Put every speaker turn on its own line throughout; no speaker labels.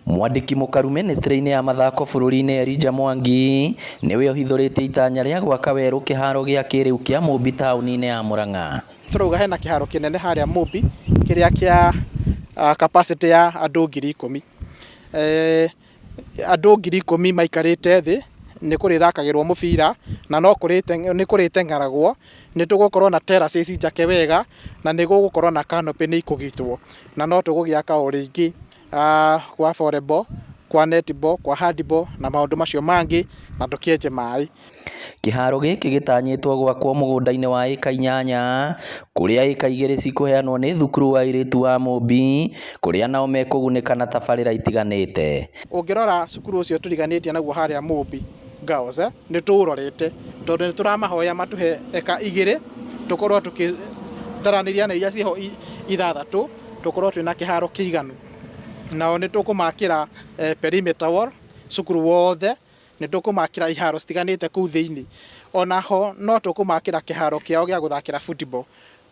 Mwandĩki mũkaru mĩnĩstrĩ-inĩ ya mathako bũrũri-inĩ Elijah Mwangi nĩwe ũhithũrĩtie itanya rĩa gwaka werũ kĩharo gĩa kĩrĩu kĩa Mũmbi taũni-inĩ ya Murang'a.
Tũrauga hena kĩharo kĩnene harĩa Mũmbi kĩrĩa kĩa capacity ya andũ 10,000. Andũ 10,000 maikarĩte thĩ nĩ kũrĩthakagĩrwo mũbira na no nĩ kũrĩteng'eragwo. Nĩ tũgũkorwo na terraces njake wega na nĩ gũgũkorwo na canopy nĩ ikũgitwo, na no tũgũgĩaka o rĩngĩ kwa volleyball, kwa netball, kwa handball na maũndũ macio mangĩ, na tũkĩenje maĩ.
Kĩharo gĩkĩ gĩtanyĩtwo gwakwo mũgũnda-inĩ wa ĩka 8 kũrĩa ĩka 2 cikũheanwo nĩ thukuru wa airĩtu wa Mũmbi, kũrĩa nao mekũgunĩka na tabarĩra itiganĩte.
Ũngĩrora cukuru ũcio tũriganĩtie naguo harĩa Mũmbi Girls, nĩ tũũrorete tondũ nĩ tũramahoya matũhe eka 2 tũkorwo tũkĩtharanĩria na iria ciĩho 6, tũkorwo twĩna kĩharo kĩiganu. Nao nĩ tũkũmakĩra perimeter wall cukuru wothe, nĩ tũkũmakĩra iharo citiganĩte kũu thĩinĩ. Onaho no tũkũmakĩra kĩharo kĩao gĩa gũthakĩra football,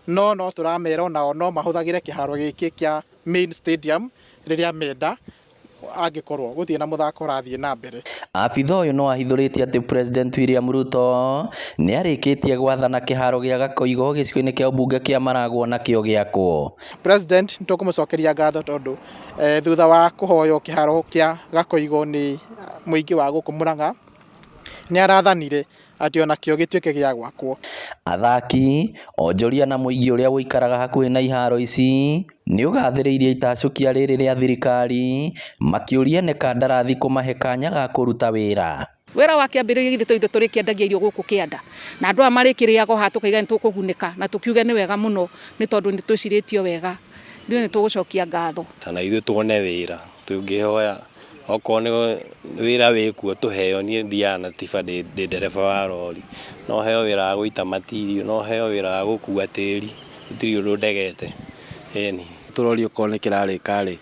no no tũramera onao no mahũthagĩre kĩharo gĩkĩ kĩa main stadium rĩrĩa menda, angĩkorwo gũtirĩ na mũthako ũrathiĩ na mbere.
Abitha ũyũ no ahithũrĩtie atĩ President William Ruto nĩ arĩkĩtie gwathana kĩharo gĩa Gakoigo gĩcigo-inĩ kĩa ũmbunge kĩa Maragwa nakĩo gĩakwo.
President nĩ tũkũmũcokeria ngatho tondũ thutha wa kũhoywo kĩharo kĩa Gakoigo nĩ mũingĩ wa gũkũ Murang'a, nĩ arathanire atĩ onakĩo gĩtuĩke gĩa gwakwo.
Athaki, onjoria na mũingĩ ũrĩa ũikaraga hakuhĩ na iharo ici nĩ ũgathĩrĩirie itacũkia rĩrĩ rĩa thirikari makĩũria nĩ kandarathi kũmahe kanya ga kũruta wĩra.
Wĩra wa kĩambĩrĩria githĩ tũitũ tũrĩkĩendagia irio gũkũ kĩanda, na andũ aya marĩkĩrĩaga haha tũkaiga nĩ tũkũgunĩka na tũkiuge nĩ wega mũno nĩ tondũ nĩ twĩcirĩtio wega. Ithuĩ nĩ tũgũcokia ngatho.
Na ithuĩ tuone wĩra tũngĩhoya okorwo nĩ wĩra wĩkuo tũheo. Niĩ thiaga na tiba, ndĩ ndereba wa rori, no heo wĩra wa gũita matirio, no heo wĩra wa gũkua tĩri, gũtirĩ ũndũ ndegete, ĩni.
Tũroria okorwo nĩ kĩrarĩka rĩ,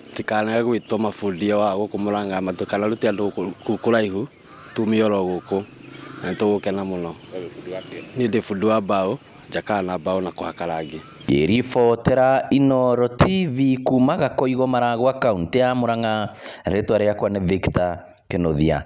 tũtikanage gwĩtwo mabundi wa gũkũ Murang'a, matikanarute andũ kũu kũraihu, tume oro gũkũ na nĩ tũgũkena mũno. Niĩ ndĩ bundi wa mbaũ, njakaga na mbaũ na kũhaka rangi.
Ngĩribotera Inooro TV kuma Gakoigo, Maragwa, kaũntĩ ya Murang'a, rĩtwa rĩakwa nĩ Victor Kĩnuthia.